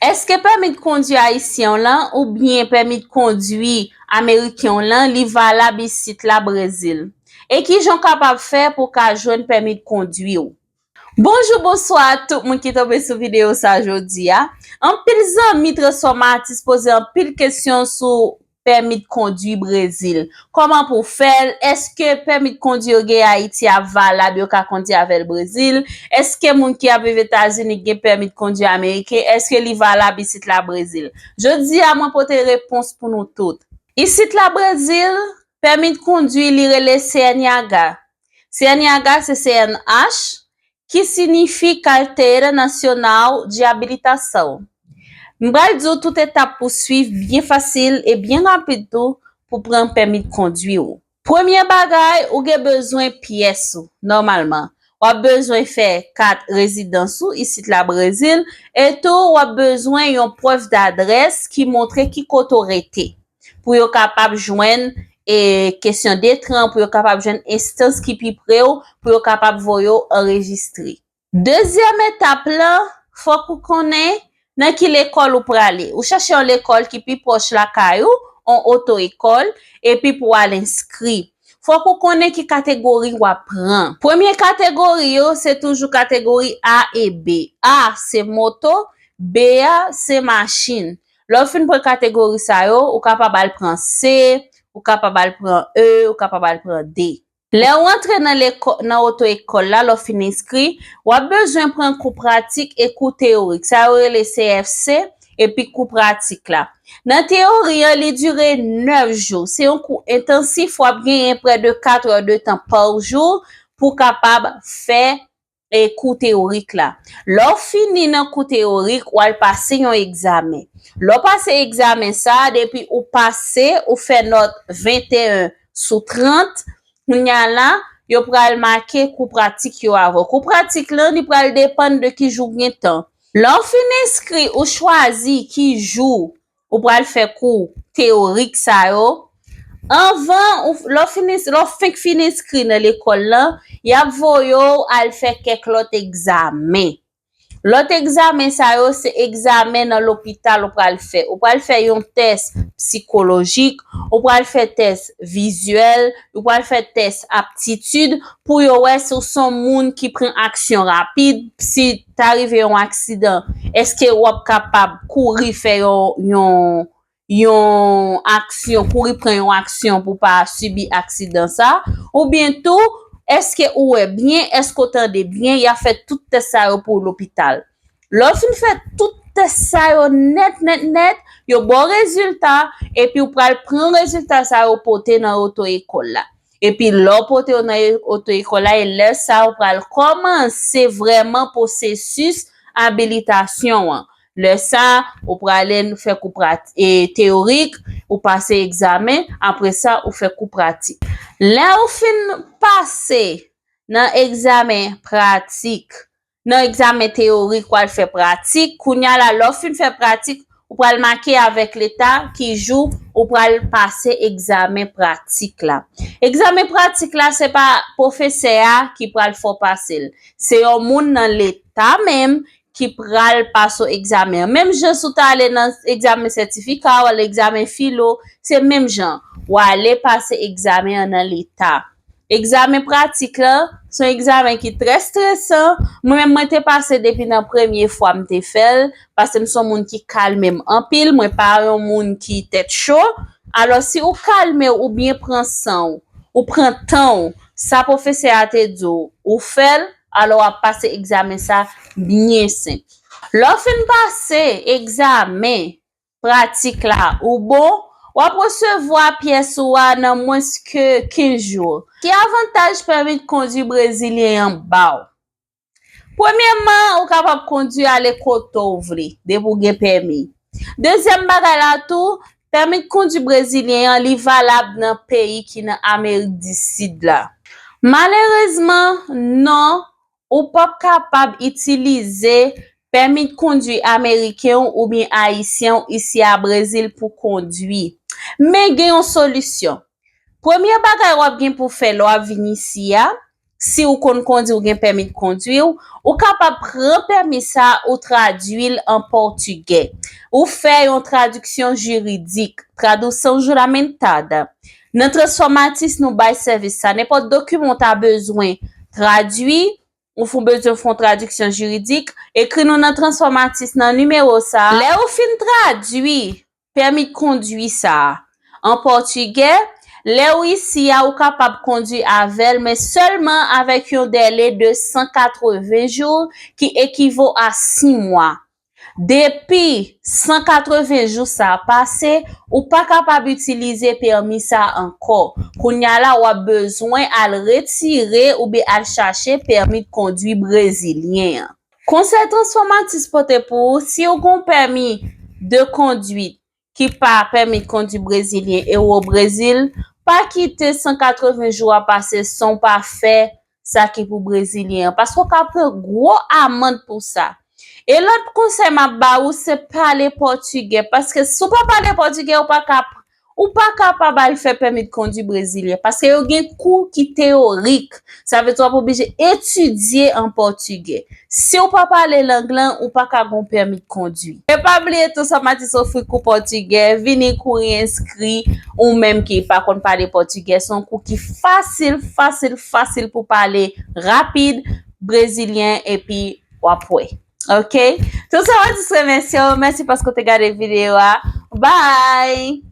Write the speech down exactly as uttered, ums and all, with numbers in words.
Èske pèmi de kondwi ayisyen w lan oubyen pèmi de kondwi ameriken w lan, li valab isit la Brezil? E kijan w kapab fè pou w ka jwenn pèmi de kondwi w? Bonjou, bonswa tout moun ki tonbe sou videyo sa jodi a. Anpil zanmi transfòmatis poze anpil kesyon sou pèmi de kondwi Brezil. Kòman pou w fè l? Èske pèmi de kondwi yo gen Ayiti a valab, yo ka kondwi avè l Brezil? Èske moun ki ap viv Etazini ki gen pèmi de kondwi ameriken, èske li valab isit la Brezil? Jodi a, mwen pote repons pou nou tout. Isit la Brezil, pèmi de kondwi, li rele C N H. C N H se C N H, ki siyifi Carteira Nacional de Habilitação. M pral di w tout etap pou swiv byen fasil e byen rapid tou pou pran pèmi de kondwi w. Premye bagay, ou gen bezwen pyès ou, nòmalman. W ap bezwen fè kat rezidans ou isit la Brezil, e tou w ap bezwen yon prèv dadrès ki montre ki kote w rete. Pou yo kapab jwenn, e, kesyon detran, pou yo kapab jwenn enstans ki pi pre w, pou yo kapab voye w anrejistre. Dezyèm etap lan, fòk ou konnen nan ki lekòl ou prale. Ou chèche yon lekòl ki pi pwòch lakay ou, yon oto ekòl, epi pou w al enskri. Fòk ou konnen ki kategori w ap pran. Premye kategori yo, se toujou kategori A e B. A, se moto, B a, se machin. Lè w fin pran kategori sa yo, ou kapab al pran C, ou kapab al pran E, ou kapab al pran D. Lè w antre nan lekò-, nan oto ekòl la, lè w fin enskri, w ap bezwen pran kou pratik e kou teyorik. Sa yo rele C F C, epi kou pratik la. Nan teyori an, li dire nèf jou. Se yon kou entansif, w ap genyen prè de kat è de tan pa jou pou w kapab fè, e, kou teyorik la. Lè w fini nan kou teyorik, w al pase yon egzamen. Lè w pase egzamen sa a, depi ou pase, ou fè nòt venteyen sou trant, kounye a la, yo pral make kou pratik yo avè w. Kou pratik lan, li pral depann de ki jou w gen tan. Lè w fin enskri, ou chwazi ki jou ou pral fè kou teyorik sa yo. Anvan, ou, lè w fin ins-, lè w fenk fin enskri nan lekòl lan, y ap voye w al fè kèk lòt egzamen. Lòt egzamen sa yo, se egzamen nan lopital ou pral fè. Ou pral fè yon tès sikolojik, ou pral fè tès vizyèl, ou pral fè tès aptitid pou yo wè si w se yon moun ki pran aksyon rapid, si ta rive yon aksidan, èske w ap kapab kouri fè yon, yon, yon aksyon, kouri pran yon aksyon pou w pa sibi aksidan sa, oubyen tou, èske ou wè byen, èske w tande byen, y ap fè tout tès sa yo pou w lopital. Lè w fin fè tout tès sa yo nèt, nèt, nèt, yo ba w rezilta, epi w pral pran rezilta sa yo pote nan oto ekòl la. Epi lè w pote yo nan e-, oto ekòl la, e lè sa ou pral kòmanse vrèman pwosesis abilitasyon an. Lè sa, ou prale fè kou prat-, e, teyorik, ou pase egzamen, apre sa, ou fè kou pratik. Lè ou fin pase nan egzamen pratik, nan egzamen teyorik, w al fè pratik, kounye a la, lè w fin fè pratik, ou pral make avèk leta ki jou ou pral pase egzamen pratik la. Egzamen pratik la, se pa pwofesè a ki pral fè w pase l. Se yon moun nan leta menm ki pral pase w egzamen an. Menm jan si w ta ale nan egzamen sètifika, w al egzamen filo, se menm jan. W ale pase egzamen an nan leta. Egzamen pratik la, se yon egzamen ki trè stresan. Mwen menm, mwen te pase depi nan premye fwa m te fè l, paske m se yon moun ki kalme m anpil, mwen pa yon moun ki tèt cho. Alò, si ou kalme w, ou byen pran san w, ou pran tan w, sa pwofesè a te di w, ou fè l, alò w ap pase egzamen sa byen senp. Lè w fin pase egzamen pratik la, ou bon, w ap resevwa pyès ou a nan mwens ke kenz jou. Ki avantaj pèmi kondwi brezilyen an ba w? Premyèman, ou kapab kondwi ale kote w vle, depi w gen pèmi. Dezyèm bagay la tou, pèmi kondwi brezilyen an, li valab nan peyi ki nan Amerik di Sid la. Malerezman, non, ou p ap kapab itilize pèmi kondwi ameriken w oubyen ayisyen w isi a Brezil pou kondwi. Men gen yon solisyon. Premye bagay w ap gen pou fè lè w ap vin isi a, si w konn kondwi, w gen pèmi de kondwi w, ou kapab pran pèmi sa, ou tradui l an pòtigè. Ou fè yon tradiksyon jiridik, tradução juramentada. Nan Transformatis, nou bay sèvis sa. Nenpòt dokiman w ta bezwen tradui, ou fon bezwen fè yon tradiksyon jiridik, ekri nou nan Transformatis nan nimewo sa a. Lè ou fin tradui pèmi de kondwi sa a an pòtigè, lè ou isi a, ou kapab kondwi avè l, men sèlman avèk yon dèle de san katreven jou, ki ekivo a sis mwa. Depi san katreven jou sa a pase, ou pa kapab itilize pèmi sa a ankò. Kounye a la, w ap bezwen al retire oubyen al chache pèmi de kondwi brezilyen an. Konsèy Transformatis pote pou ou, si w gen yon pèmi de kondwi ki pa pèmi de kondwi brezilyen e w o Brezil, pa kite san katreven jou a pase san w pa fè sa ki pou brezilyen an, paske w ka pran gwo amann pou sa. E lòt konsèy m ap ba ou, se pale pòtigè, paske si w pa pale pòtigè, ou pa ka, ou pa kapab al fè pèmi de kondwi brezilyen, paske yo gen kou ki teyorik. Sa vle di w ap oblije etidye an pòtigè. Si w pa pale lang lan, ou pa ka gon pèmi de kondwi. E pa bliye tou, Transformatis ofri kou pòtigè, vini kouri enskri, ou menm ki pa konn pale pòtigè, se yon kou ki fasil, fasil, fasil pou pale rapid brezilyen, epi w ap wè. Ok? Transformatis remèsye w, mèsi paske w te gade videyo a. Bye!